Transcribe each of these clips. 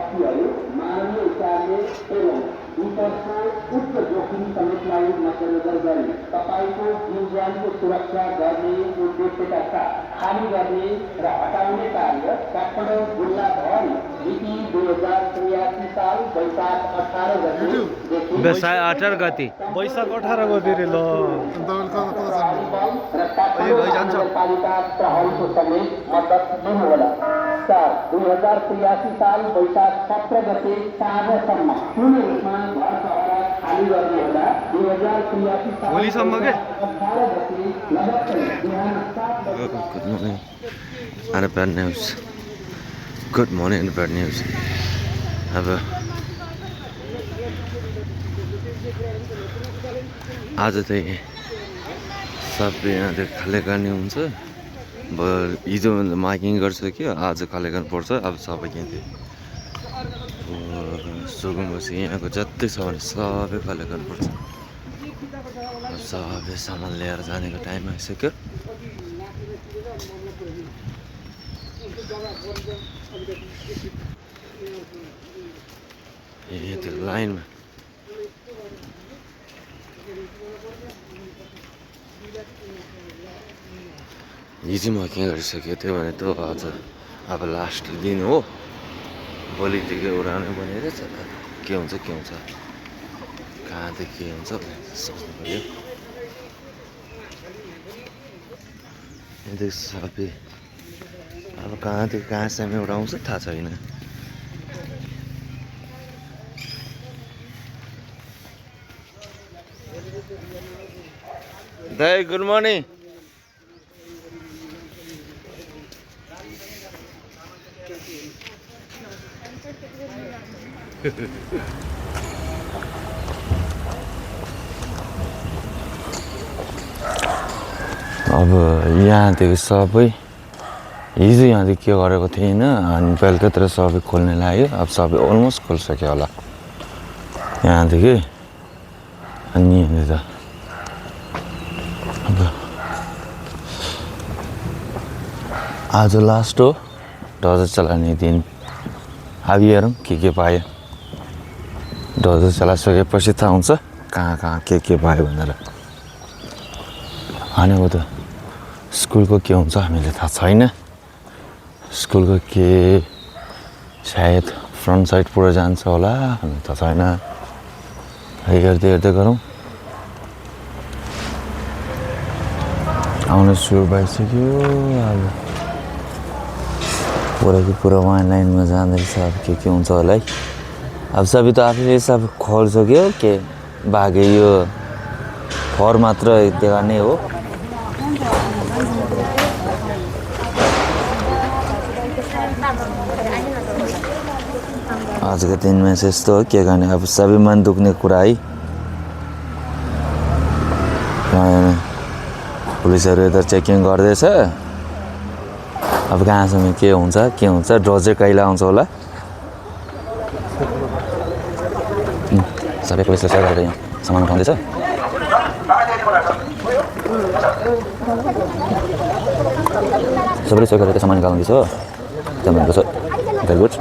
व्यक्तिहरू मानवीय कार्य एवं विपदको उच्च जोखिम समेतलाई मध्यनजर गरी तपाईँको जीवज्यानको सुरक्षा गर्ने उद्देश्यका साथ खाली गर्ने र हटाउने कार्य काठमाडौँ जिल्लाभरि मिति 2083 साल वैशाख 18 गतेदेखि वैशाख 18 गते रे ल नगरपालिका प्रहरीको समेत मद्दत दिनुहोला। 2083 साल वैशाख 17 गते साँझसम्म पूर्ण रूपमा घर सहरा खाली गर्ने होला। 2083 साल भोलिसम्म के 18 गते लगत्तै बिहान 7 बजे Good morning and bad news. अब आज चाहिँ सबै यहाँ खाली गर्ने हुन्छ। हिजो मार्किङ गरिसक्यो, आज खाली गर्नुपर्छ। अब सबै किन्थे सुकुम्बसी यहाँको जति छ भने सबै खाली गर्नुपर्छ। सबै सामान लिएर जानेको टाइम आइसक्यो। त्यो लाइनमा हिजो मार्किङ गरिसक्यो, त्यो भने त आज अब लास्ट दिन हो। भोलिदेखि उडानै बनेर के हुन्छ कहाँदेखि के हुन्छ सोच्नु पऱ्यो। यहाँदेखि सबै अब कहाँदेखि कहाँसम्म उडाउँछ थाहा छैन। दाइ गुड मर्निङ। अब यहाँदेखि सबै हिजो यहाँदेखि के गरेको थिएन, अनि बेलुकातिर सबै खोल्ने लाग्यो। अब सबै अलमोस्ट खोलिसक्यो होला यहाँदेखि। अनि यहाँनिर अब आज लास्ट हो ध्वजा चलाउने दिन। अब हेरौँ के पायो। ध्वजा चलाइसकेपछि थाहा हुन्छ कहाँ के पायो भनेर। भनेको त स्कुलको के हुन्छ हामीले थाहा छैन। स्कुलको के सायद फ्रन्ट साइड पुरा जान्छ होला, हामी थाहा छैन। हेर्दै गरौँ। आउनु सुरु भइसक्यो। अब पुरा वान लाइनमा जाँदैछ। अब के हुन्छ होला है। अब सबै त आफैले सब खोलिसक्यो के बाँकी यो फर मात्र देखाउने हो। आजको दिनमा चाहिँ यस्तो हो के गर्ने। अब सबै मन दुख्ने कुरा है। पुलिसहरू यता चेकिङ गर्दैछ। अब कहाँसम्म के हुन्छ ड्र चाहिँ कहिले आउँछ होला। सबै पुलिसले सबै गरेर यहाँ सामान उठाउँदैछ। सबैले सबै गरेर सामान निकाल्दैछ हो। त्यहाँ भनेको छ भेरी गुड।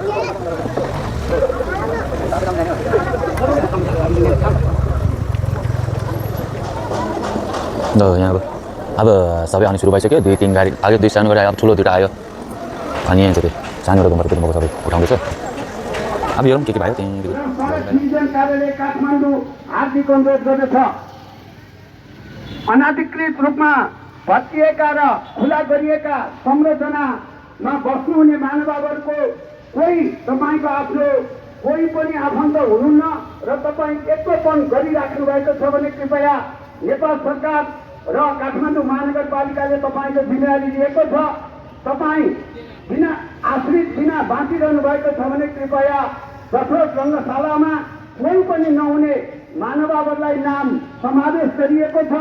यहाँको अब सबै आउनु सुरु भइसक्यो। 2-3 गाडी आयो, 2 सानो गाडी आयो, अब ठुलो 2टा आयो। अनि यहाँ चाहिँ सानोबाट बमबाट पनि सबै उठाउँदैछ। अब हेरौँ के भयो त्यहीँ। कार्यालय काठमाडौँ हार्दिक अनुरोध गर्दछ। अनाधिकृत रूपमा भत्किएका र खुला गरिएका संरचनामा बस्नुहुने महानुभावहरूको कोही तपाईँको आफ्नो कोही पनि आफन्त हुनुहुन्न र तपाईँ एक्लोपन गरिराख्नु भएको छ भने कृपया नेपाल सरकार र काठमाडौँ महानगरपालिकाले तपाईँको जिम्मेवारी लिएको छ। तपाईँ बिना आश्रित बिना बाँचिरहनु भएको छ भने कृपया दशरथ रङ्गशालामा कोही पनि नहुने महानुभावहरूलाई नाम समावेश गरिएको छ।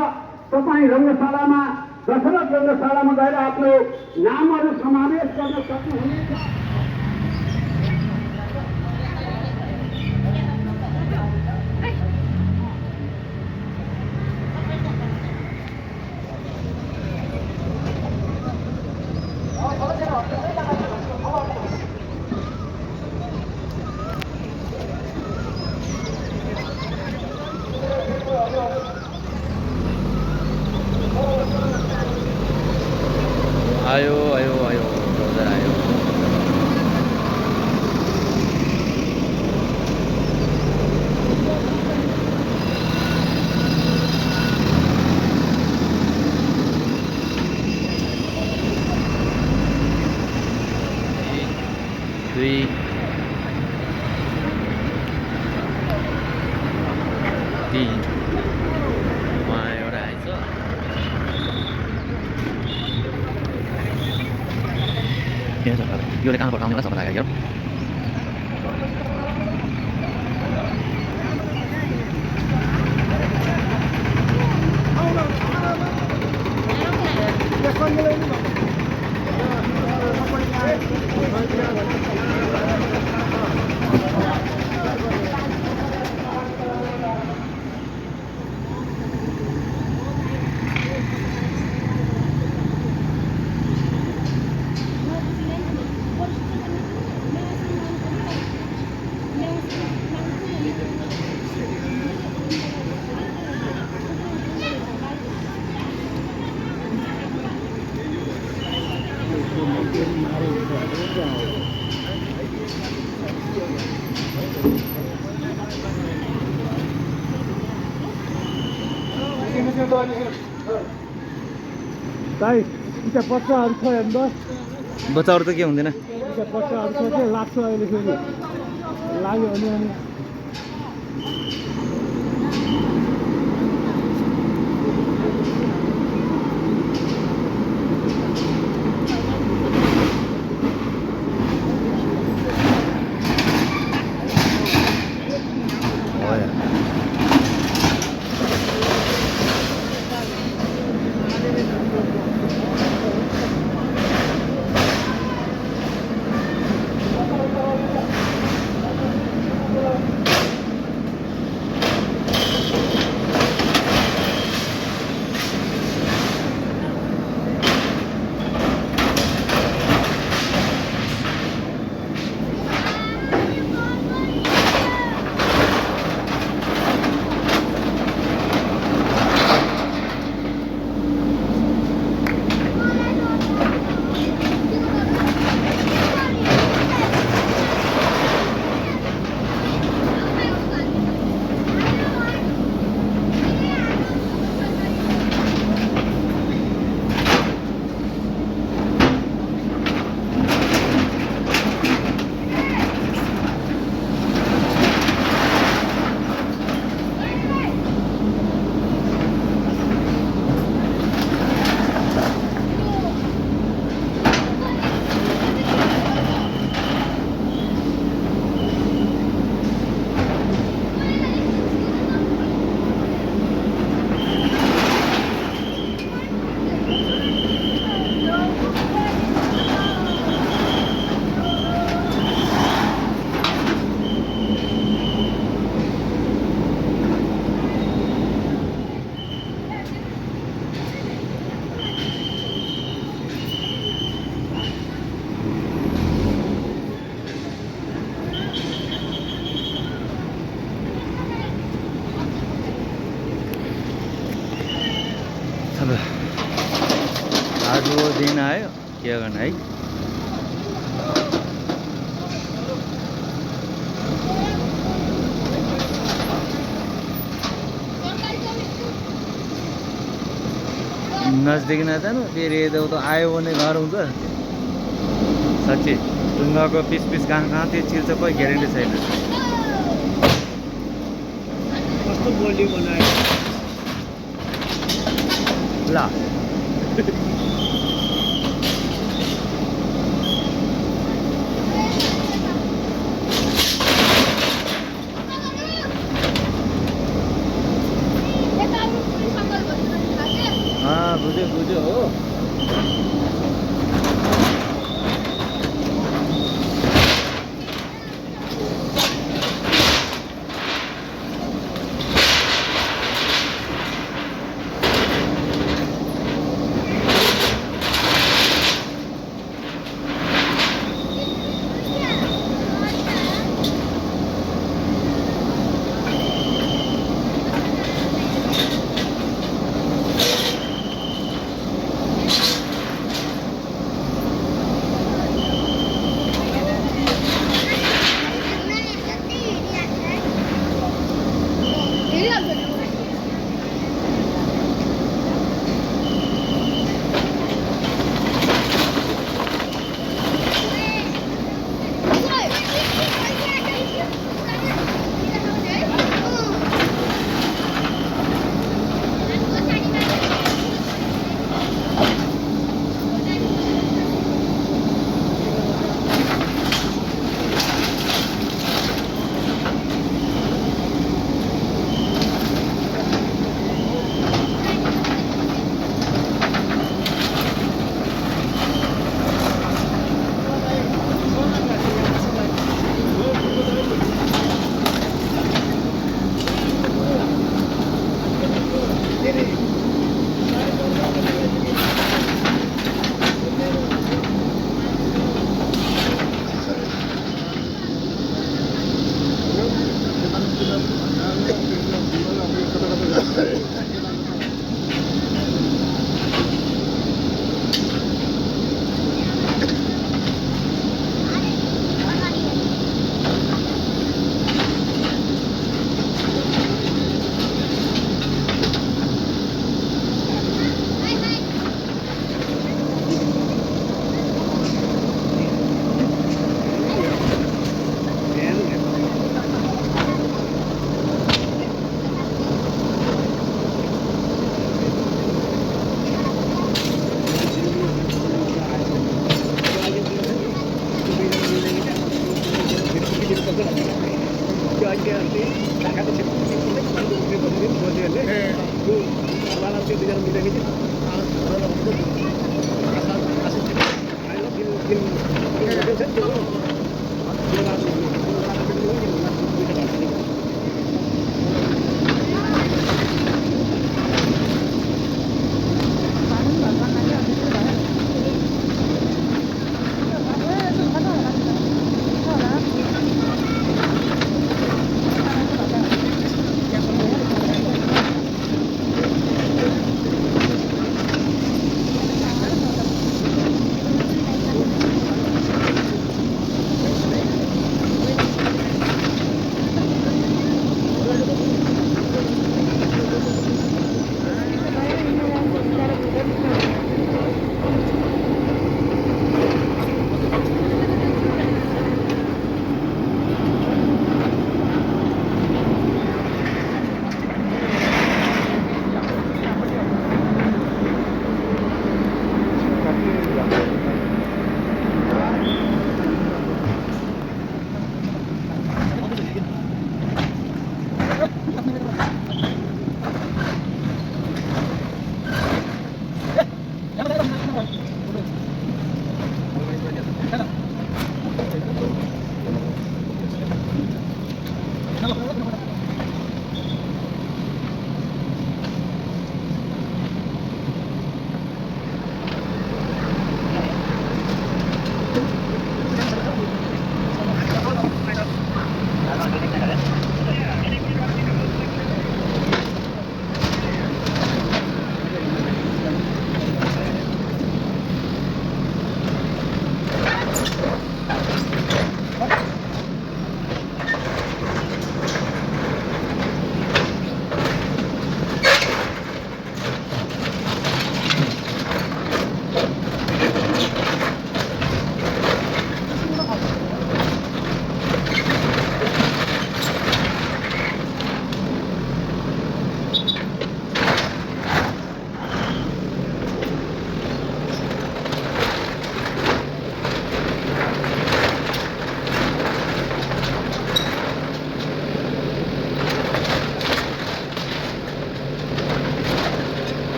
तपाईँ रङ्गशालामा दशरथ रङ्गशालामा गएर आफ्नो नामहरू समावेश गर्न सक्नुहुनेछ। दिन उहाँ एउटा आएछ यो कहाँबाट आउनु सबैलाई लाग्यो दाइ त्यहाँ बच्चाहरू छ हेर्नु त बच्चाहरू त के हुँदैन त्यहाँ बच्चाहरू छ के लाग्छ अहिले फेरि लाग्यो भने अनि अब आज वो दिन आयो के गर्नु है नजदिक नजानु फेरि यता आयो भने घर हुन्छ साँच्ची ढुङ्गाको पिस पिस कहाँ त्यो चिल्छ कोही ग्यारेन्टी छैन कस्तो बोली बनायो ल बुझ्यो बुझ्यो हो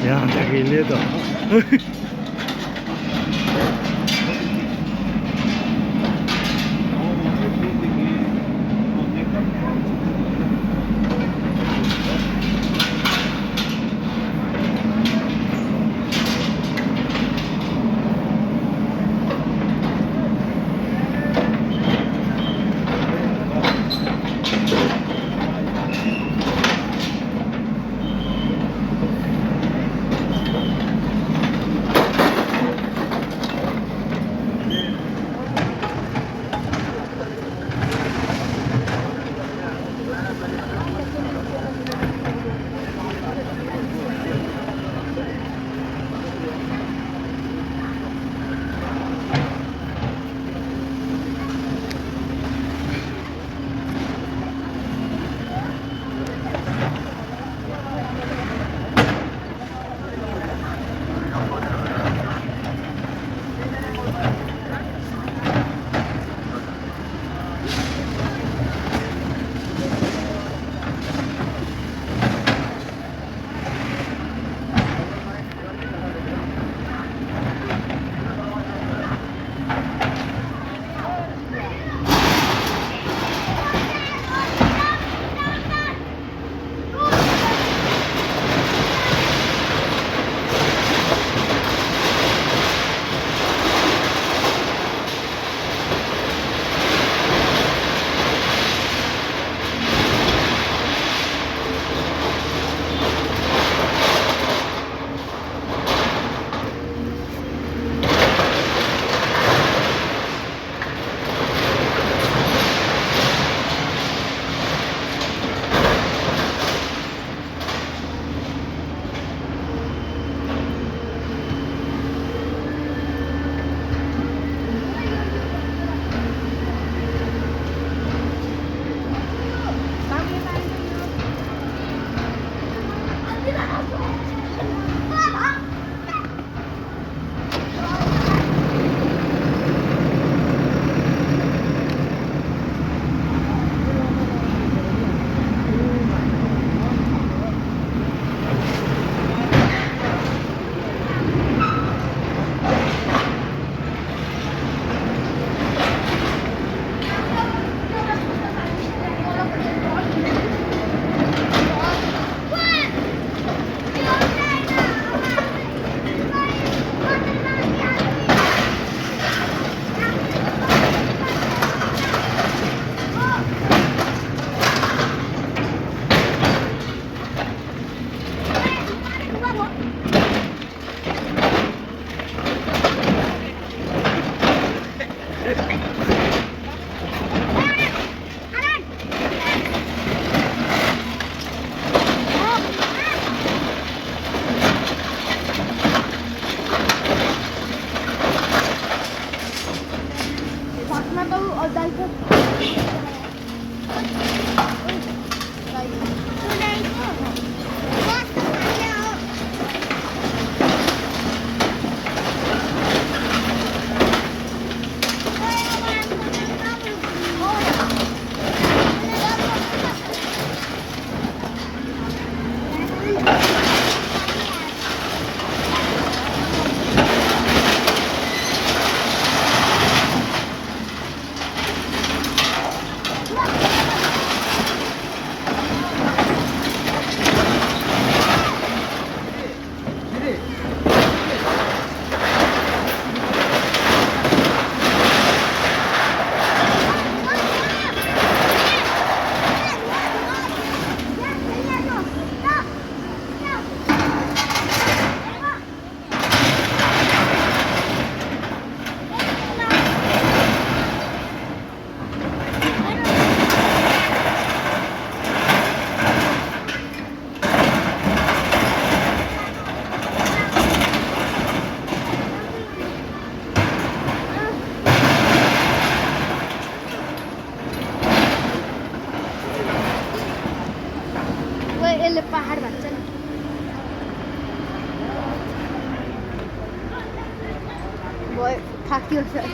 야, 되게 일리다. थाकियो sir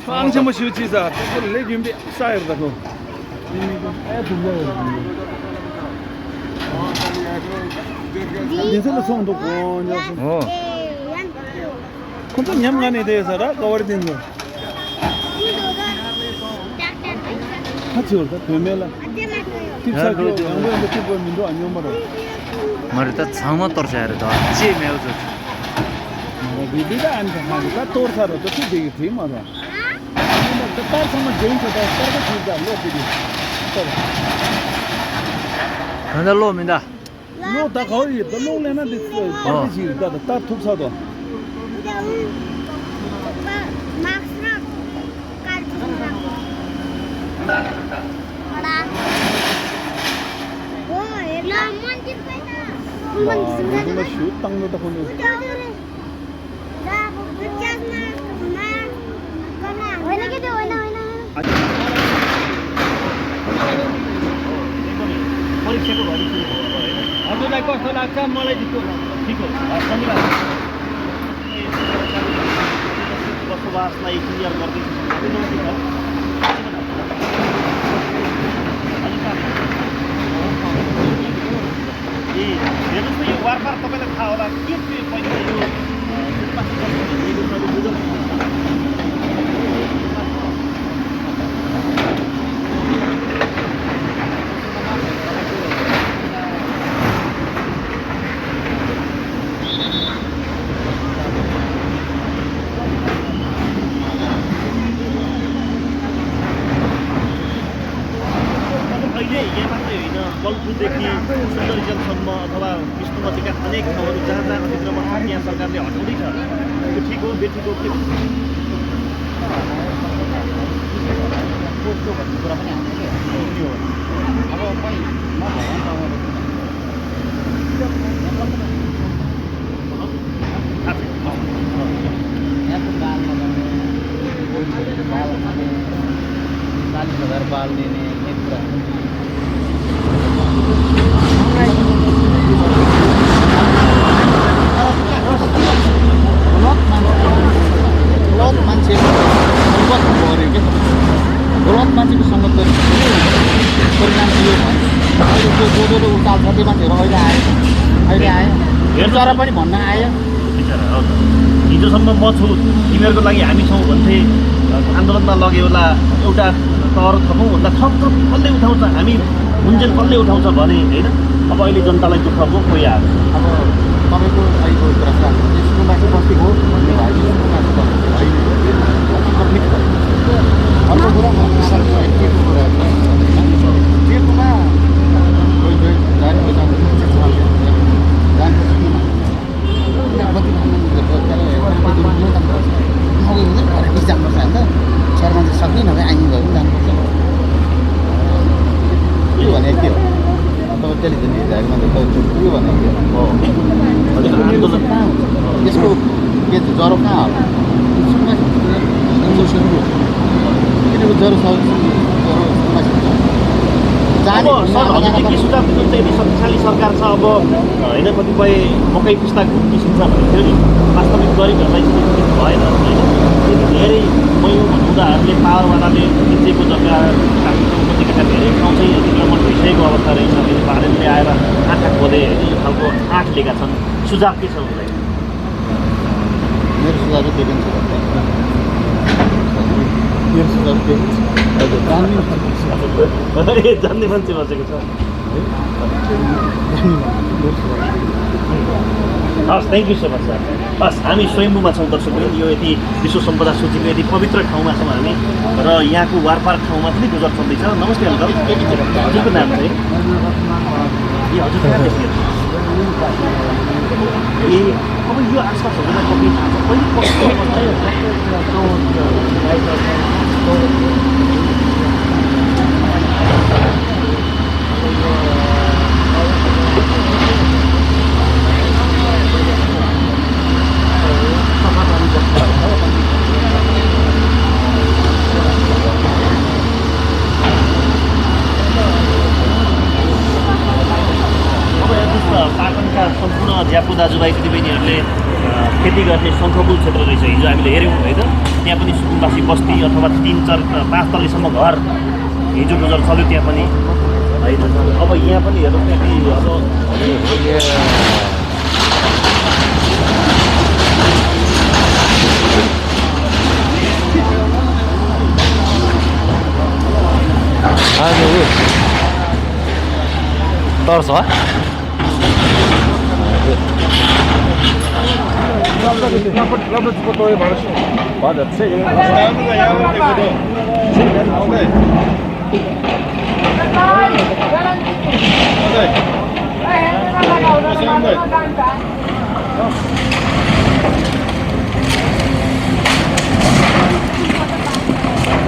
Anche mo ci uccisa, le gimbi sai da ko. Dinse lo son do ko nya. हो Kunta nyam ngane de sara cover din do. Hachi urda femela. Tipsa ko ando ando tipo mindo anyo maro. मैले त छाउमा तर्छ यार त जे म्याउज बिबिदा आन्छ खानु का तोर सारो त के देखे थिए म त तारसम्म जइन्छ त तरको छिर्दा लो दिदी अन्त लो मिन्दा लो त खौरी त लो लेन दिस तरको छिर्दा त तार थुक्छ त Ini shoot tang lo takon yo. परीक्षाको घडी सुरु भयो हैन हजुरलाई कस्तो लाग्छ मलाई जित्यो ठीक हो धन्यवाद बसोबासलाई क्लियर गर्दैछु ए हेर्नुहोस् न यो वारबार तपाईँलाई थाहा होला के थियो पहिला यो बल्पुदेखि सुन्दरीजलसम्म अथवा विष्णुमतीका अनेक ठाउँहरू जहाँ जहाँ अतिक्रमण छ त्यहाँ सरकारले हटाउँदैछ त्यो ठिक हो बेठिक हो के भन्ने कुरा पनि $40,000 बाल दिने कुरा गलत मान्छेको सङ्गत परिणाम दियो भने अहिले त्यो जो उचाल छ त्यो मान्छेहरू अहिले आयो तर पनि भन्न आयो हिजोसम्म म छु तिमीहरूको लागि हामी छौँ भन्थे आन्दोलनमा लग्यो होला एउटा तर थपौँ भन्दा थप कसले उठाउँछ हामी हुन्जेल कसले उठाउँछ भने होइन अब अहिले जनतालाई दुःख भयो कोही आएको अब तपाईँको अहिलेको प्रश्न स्कुलमा चाहिँ बस्ती हो भन्ने भयो अर्को कुरा केको कुरा केकोमा जानुपर्छ अन्त शर्मा चाहिँ सक्ने नभए आइनी भयो पनि जानुपर्छ के भनेको थियो तपाईँ टेलिभिजन हेर्दाखेरिमा त के भनेको थियो यसको के ज्वरो कहाँ होला किनभने ज्वरो हजुरले के सुझाव दिनुहुन्छ यदि शक्तिशाली सरकार छ अब होइन कतिपय मकै पुस्ताको किसिम छ भने थियो नि वास्तविक गरिबहरूलाई चाहिँ भएन होइन त्यति धेरै मैलो हुँदाहरूले पावरवालाले खिचेको जग्गा उपत्यकाका धेरै ठाउँ चाहिँ अतिक्रमण भइसकेको अवस्था रहेछ अहिले बारेनले आएर आँखा खोले होइन यो खालको आँट लिएका छन् सुझाव के छ उनलाई मेरो सुझाव चाहिँ के छ मेरो सुझाव के हजुर जान्ने ए जान्ने मान्छे बसेको छ हस् thank you so much sir हस् हामी स्वयम्भूमा छौँ दर्शकहरू यो यति विश्व सम्पदा सूचीको यति पवित्र ठाउँमा छौँ हामी र यहाँको वारपार ठाउँमा पनि गुजर चल्दैछ नमस्ते अङ्कल हजुरको नाम चाहिँ ए हजुर कहाँ बस्ने ए अब यो आसपासहरूमा कति थाहा छ कहिले कस्तो पाटनका सम्पूर्ण ज्यापु दाजुभाइ दिदीबहिनीहरूले खेती गर्ने शङ्खपुल क्षेत्र रहेछ हिजो हामीले हेऱ्यौँ है त त्यहाँ पनि सुकुम्बासी बस्ती अथवा 3-4-5 तल्लीसम्म घर हिजो गुजर चल्यो त्यहाँ पनि होइन अब यहाँ पनि हेरौँ त्यति अब तर्छ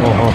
ओहो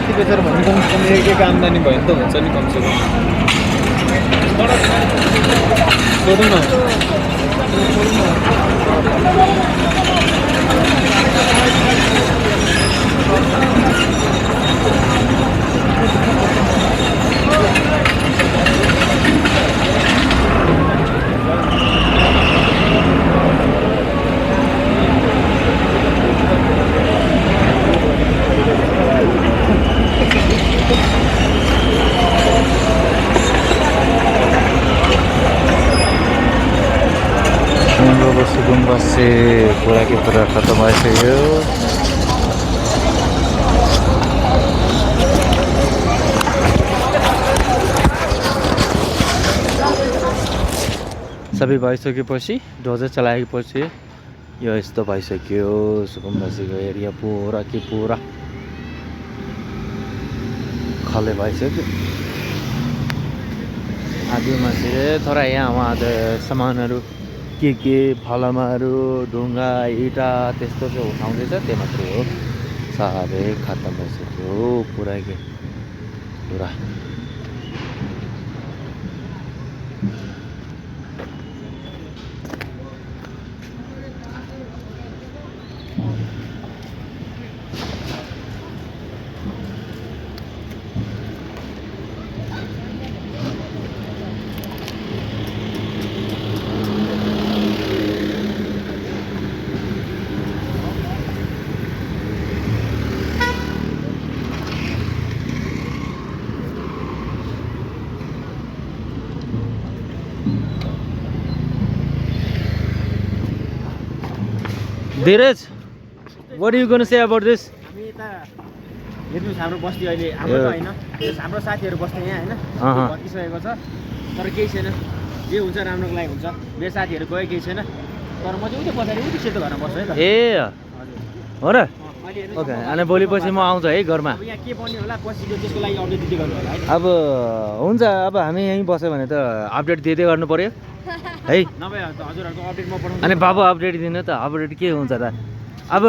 यति बेचेर भने कमसेकम एक आम्दानी भयो नि त हुन्छ नि कमसेकम सोधौँ न सुकुम्बासे कुराकै कुरा खत्तम भइसक्यो सबै भइसकेपछि ढोजा चलाएपछि यो यस्तो भइसक्यो सुकुम्बासीको एरिया पुरा के पुरा खले भइसक्यो आदि मान्छे थोड़ा यहाँ वहाँ सामानहरू के फलामाहरू ढुङ्गा इँटा त्यस्तो चाहिँ उठाउँदैछ त्यो मात्रै हो सबै खत्तम भइसक्यो पुरै के पुरा Dheeraj, what are you going to say about this? हामी यता हेर्नुहोस् हाम्रो बस्ती अहिले हाम्रो त होइन हाम्रो साथीहरू बस्ने यहाँ होइन भत्किसकेको छ तर केही छैन जे हुन्छ राम्रोको लागि हुन्छ मेरो साथीहरू गयो केही छैन तर म चाहिँ उतै पछाडि उतै सेतो घरमा बस्छु है त ए हो र ओके अनि भोलिपछि म आउँछु है घरमा अब यहाँ के बन्ने होला पछिको त्यसको लागि अपडेट दिँदै गर्नु होला है अब हुन्छ अब हामी यहीँ बस्यो भने त अपडेट दिँदै गर्नु पर्यो है नभए हजुरहरूको अपडेट म पठाउँछु अनि बाबु अपडेट दिनु त अपडेट के हुन्छ त अब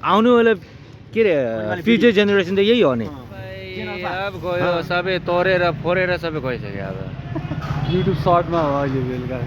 आउनु वाला के अरे फ्युचर जेनेरेसन त यही हो नि अब गयो सबै तोरेर फोरेर सबै गइसक्यो अब युट्युब सर्टमा हो अहिले बेलुका